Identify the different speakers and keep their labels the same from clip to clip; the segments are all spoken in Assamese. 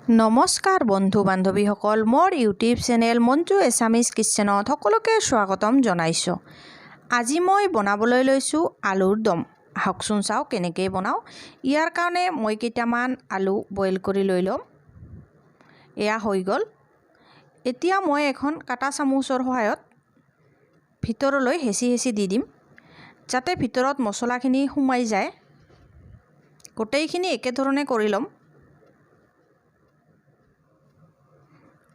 Speaker 1: নমস্কাৰ বন্ধু বান্ধৱীসকল, মোৰ ইউটিউব চেনেল মঞ্জু এছামিজ কিটচেনত সকলোকে স্বাগতম জনাইছোঁ। আজি মই বনাবলৈ লৈছোঁ আলুৰ দম। আহকচোন চাওঁ কেনেকৈ বনাওঁ। ইয়াৰ কাৰণে মই কেইটামান আলু বইল কৰি লৈ ল'ম। এয়া হৈ গ'ল। এতিয়া মই এখন কাটা চামুচৰ সহায়ত ভিতৰলৈ হেঁচি হেঁচি দি দিম, যাতে ভিতৰত মছলাখিনি সোমাই যায়। গোটেইখিনি একেধৰণে কৰি ল'ম।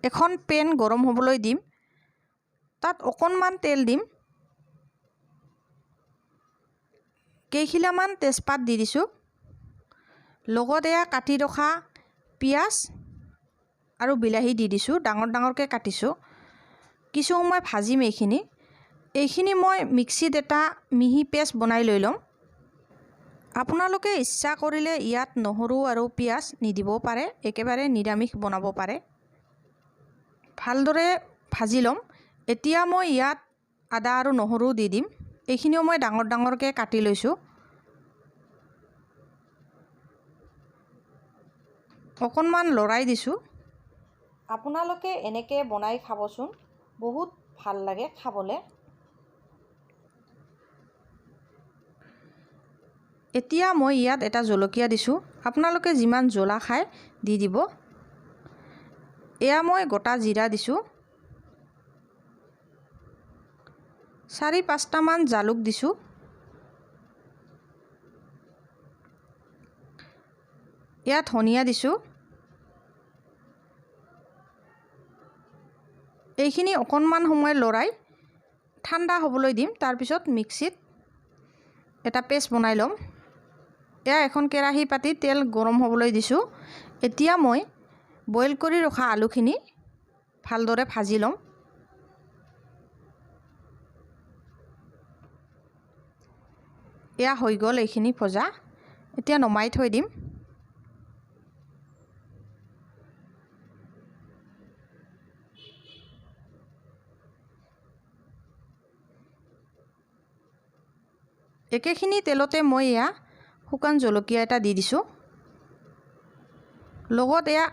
Speaker 1: এখন পেন গৰম হ'বলৈ দিম। তাত অকণমান তেল দিম। কেইখিলামান তেজপাত দি দিছোঁ। লগত এয়া কাটি ৰখা পিঁয়াজ আৰু বিলাহী দি দিছোঁ, ডাঙৰ ডাঙৰকৈ কাটিছোঁ। কিছু সময় ভাজিম এইখিনি। এইখিনি মই মিক্সিত এটা মিহি পেষ্ট বনাই লৈ ল'ম। আপোনালোকে ইচ্ছা কৰিলে ইয়াত নহৰু আৰু পিঁয়াজ নিদিবও পাৰে, একেবাৰে নিৰামিষ বনাব পাৰে। ভালদৰে ভাজি ল'ম। এতিয়া মই ইয়াত আদা আৰু নহৰু দি দিম। এইখিনিও মই ডাঙৰ ডাঙৰকৈ কাটি লৈছোঁ। অকণমান লৰাই দিছোঁ। আপোনালোকে এনেকৈ বনাই খাবচোন, বহুত ভাল লাগে খাবলৈ। এতিয়া মই ইয়াত এটা জলকীয়া দিছোঁ। আপোনালোকে যিমান জ্বলা খায় দি দিব। এয়া মই গোটা জিৰা দিছোঁ। 4-5টামান জালুক দিছোঁ। এয়া ধনিয়া দিছোঁ। এইখিনি অকণমান সময় লৰাই ঠাণ্ডা হ'বলৈ দিম। তাৰপিছত মিক্সিত এটা পেষ্ট বনাই ল'ম। এয়া এখন কেৰাহী পাতি তেল গৰম হ'বলৈ দিছোঁ। এতিয়া মই বইল কৰি ৰখা আলুখিনি ভালদৰে ভাজি ল'ম। এয়া হৈ গ'ল এইখিনি ভজা। এতিয়া নমাই থৈ দিম। একেখিনি তেলতে মই এয়া শুকান জলকীয়া এটা দি দিছোঁ। লগত এয়া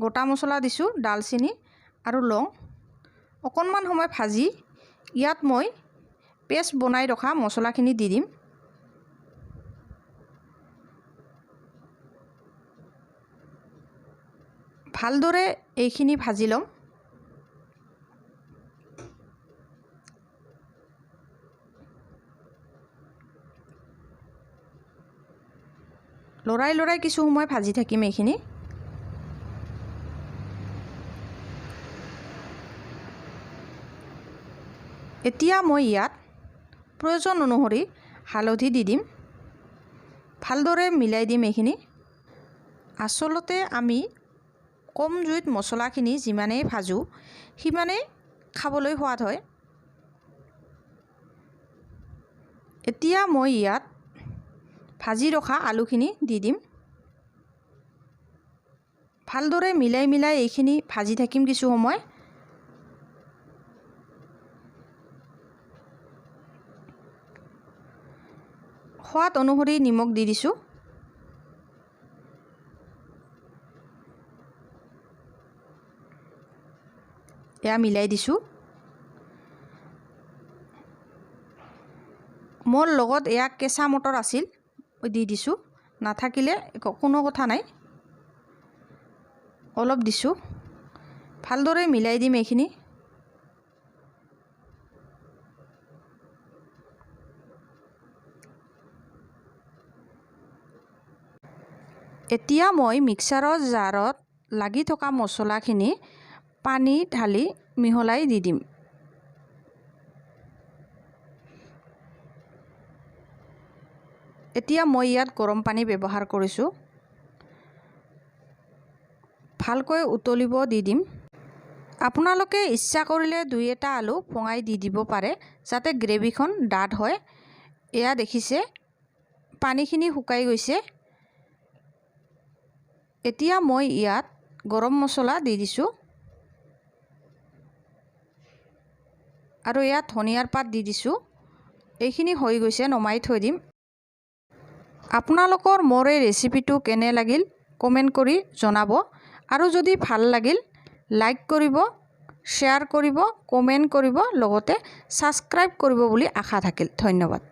Speaker 1: গোটা মছলা দিছোঁ, ডালচেনি আৰু লং। অকণমান সময় ভাজি ইয়াত মই পেষ্ট বনাই ৰখা মছলাখিনি দি দিম। ভালদৰে এইখিনি ভাজি ল'ম। লৰাই লৰাই কিছু সময় ভাজি থাকিম এইখিনি। এতিয়া মই ইয়াত প্ৰয়োজন অনুসৰি হালধি দি দিম। ভালদৰে মিলাই দিম এইখিনি। আচলতে আমি কম জুইত মছলাখিনি যিমানেই ভাজোঁ সিমানেই খাবলৈ সোৱাদ হয়। এতিয়া মই ইয়াত ভাজি ৰখা আলুখিনি দি দিম। ভালদৰে মিলাই মিলাই এইখিনি ভাজি থাকিম কিছু সময়। সোৱাদ অনুসৰি নিমখ দি দিছোঁ। এয়া মিলাই দিছোঁ। মোৰ লগত এয়া কেঁচা মটৰ আছিল, দি দিছোঁ। নাথাকিলে কোনো কথা নাই, অলপ দিছোঁ। ভালদৰে মিলাই দিম এইখিনি। এতিয়া মই মিক্সাৰৰ জাৰত লাগি থকা মছলাখিনি পানী ঢালি মিহলাই দি দিম। এতিয়া মই ইয়াত গৰম পানী ব্যৱহাৰ কৰিছোঁ। ভালকৈ উতলিব দি দিম। আপোনালোকে ইচ্ছা কৰিলে 2-1টা আলু ভঙাই দি দিব পাৰে, যাতে গ্ৰেভিখন ডাঠ হয়। এয়া দেখিছে, পানীখিনি শুকাই গৈছে। এতিয়া মই ইয়াত গৰম মছলা দি দিছোঁ আৰু ইয়াত ধনিয়াৰ পাত দি দিছোঁ। এইখিনি হৈ গৈছে, নমাই থৈ দিম। আপোনালোকৰ মোৰ এই ৰেচিপিটো কেনে লাগিল কমেণ্ট কৰি জনাব। আৰু যদি ভাল লাগিল, লাইক কৰিব, শ্বেয়াৰ কৰিব, কমেণ্ট কৰিব, লগতে ছাবস্ক্ৰাইব কৰিব বুলি আশা থাকিল। ধন্যবাদ।